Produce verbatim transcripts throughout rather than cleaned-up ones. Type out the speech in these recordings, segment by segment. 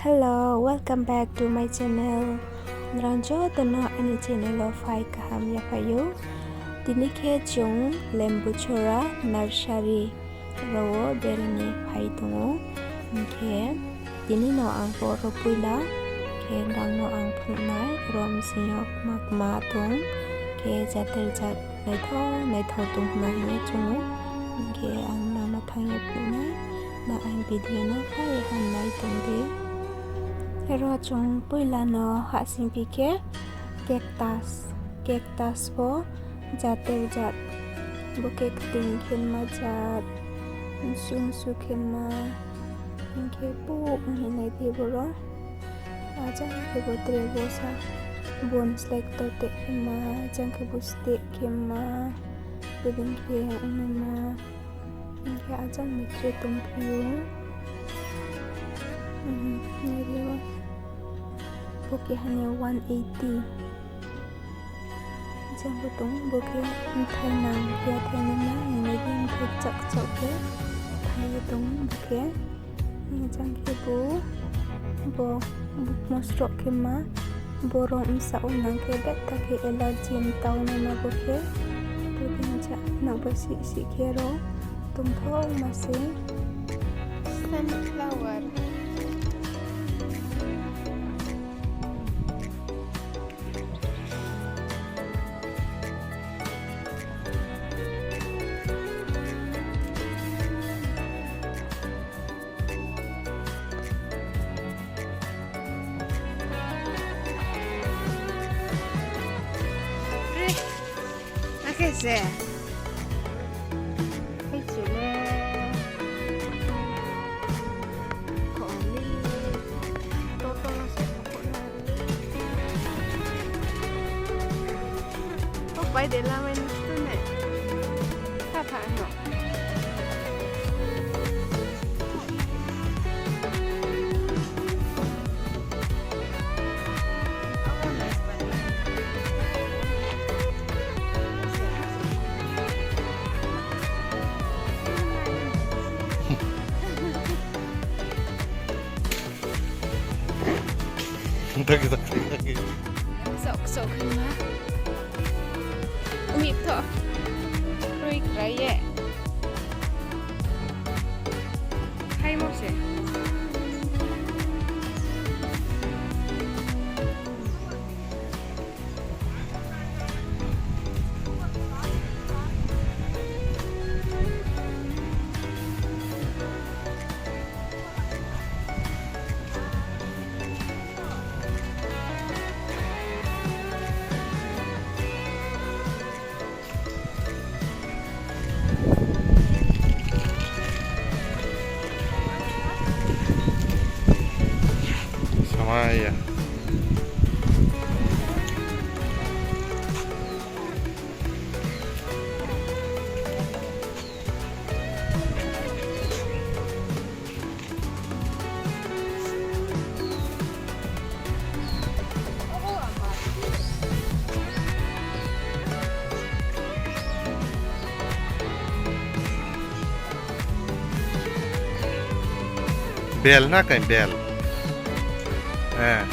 Hello, welcome back to my channel. Nrao joto no aini channel wo phai kaham yaphai ou. Tini khe chung Lembuchhora nursery rao wo bere ni phai tong ou. Hing khe tini no ang bo ro poila khe nrao no ang phnuh nai, ro bsing yo kma kma tong khe jater jat naithao naithao tong hna hing ye chung ou. Hing khe ang nrao no thanng ye phnuh nai, nrao aini video no phai ye ham nai tong di. Ro chung poila no hahsoingphi khe cactus, cactus pho jater jat. Bo khe kting khe ma jat, msu msu khe ma, hing khe puh hing nai di boro. Ajang khe bo tre bosa, bon slek to te khe ma, ajang khe bo steh khe ma, bodei khe ongnaima. Hing khe ajang ni tre tongphi ou. Nai di o. Bo keha ni one eighty. Jang bo tong, bo khe mthai nang, yathai nang na, hing nai di mthai chak chak khe thai ye tong bo khe. Jang khe bo, bo, bo mosroh khe ma, boro bsa o nang khe betha khe allergy mtao naima bo khe. Bo khe ja nouh bai sih sih khe ro tongthaoma se. Sunflower. Akhe se. Hai chile. Kho ni. Toto no se kho na. Kok bai de la mai ni tu ne. Tha tha no. Dagi, dagi, dagi. Sok, sok, khaima. Umi ptho. Rui krai ye. Khaimo se. Samaya. Bel na kai bel. Eh.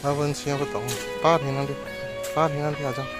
Abo ni sing yo bo tong. Par hing nang di. Par hing nang di ajang.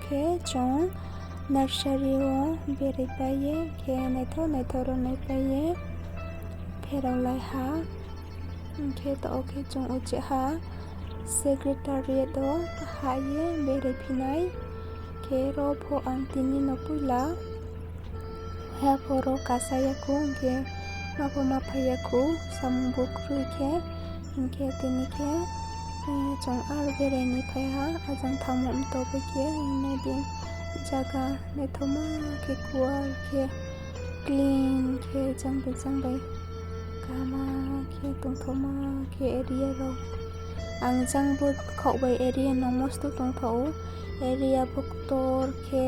Khe chung nursery wo berai pai ye, khe naithao naithao rao nai pai ye pherao lai ha. Hing khe taoh khe chung uchih ha secretariat wo hah ye berai phi nai. Khe ro pho ang tini no poila, ha pho ro kasa ya khou, hing khe ma pho ma phai ya khou, samung bo kroi khe. Hing khe tini khe, eh, chung aro berai ni phai ha, ajang thanngmo mto bai khe, hing nai di, zaga naithaoma khe, kuar khe, clean khe, jang bai jang bai kaham khe tongthaoma khe area rao. Ang jang bo khaoh bai area no mosto tongthaoh ou, area bo ktor khe,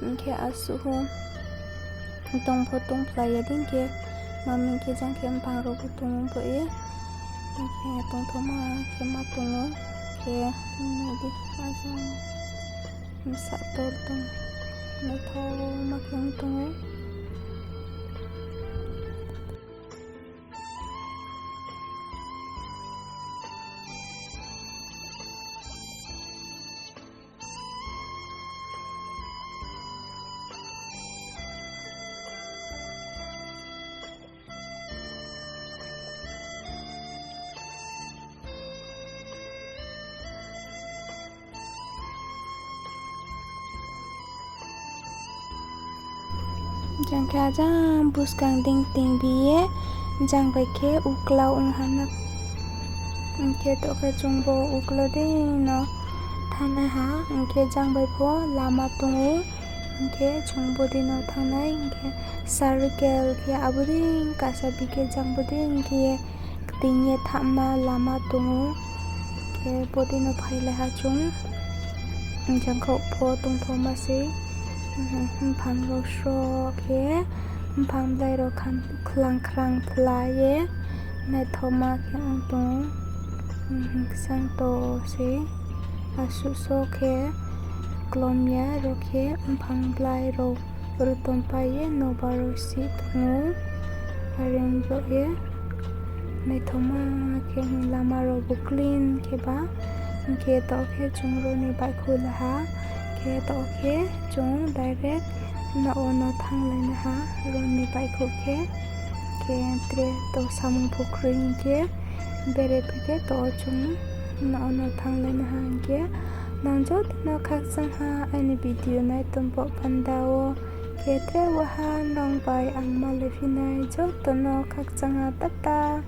hing khe asuh ou. Tong pho tongphlai ya dei khe, ma mi khe jang khe mphang rao bo tong ou bo ye. Hing khe tongthaoma khe ma tong ou, khe nai di, ajang bsa ktor tong, naithaoma khe ong tong ou. Jang khe ajang buskang dei tingbi ye, jang bai khe uklau ong ha na. Hing khe taoh khe chung bo uklau dei no thanngnai ha, hing khe jang bai pho lama tong ou, hing khe chung bodei no thanngnai, hing khe circle khe abo dei kasa bi khe jang bodei khe ye kting ye thanngma lama tong ou, khe bodei no phailai ha chung. Jang khaoh pho tongthaoma se, mphang rao sroh khe, mphang blai rao kham khlang khrang phlai ye, naithaoma khe ong tong ou, kchang to se, asuh so khe klom ya rao khe mphang blai rao rtom pai ye nobar rao si tong ou, are ong yo ye. Naithaoma khe lama rao bo clean khe ba, hing khe taoh khe chung ro ni baihkhouh la ha, khe taoh khe chung direct nouh wo no thannglai na ha, ro ni baihkhouh khe, khe tre to samung pho kroi hing khe, bere phi khe taoh chung nouh wo no thannglai na ha hing khe, nang joto no khakchang ha aini video nai tong bo panda wo, khe tre waha nrao bai ang malai phi nai joto no khakchang ha, tata.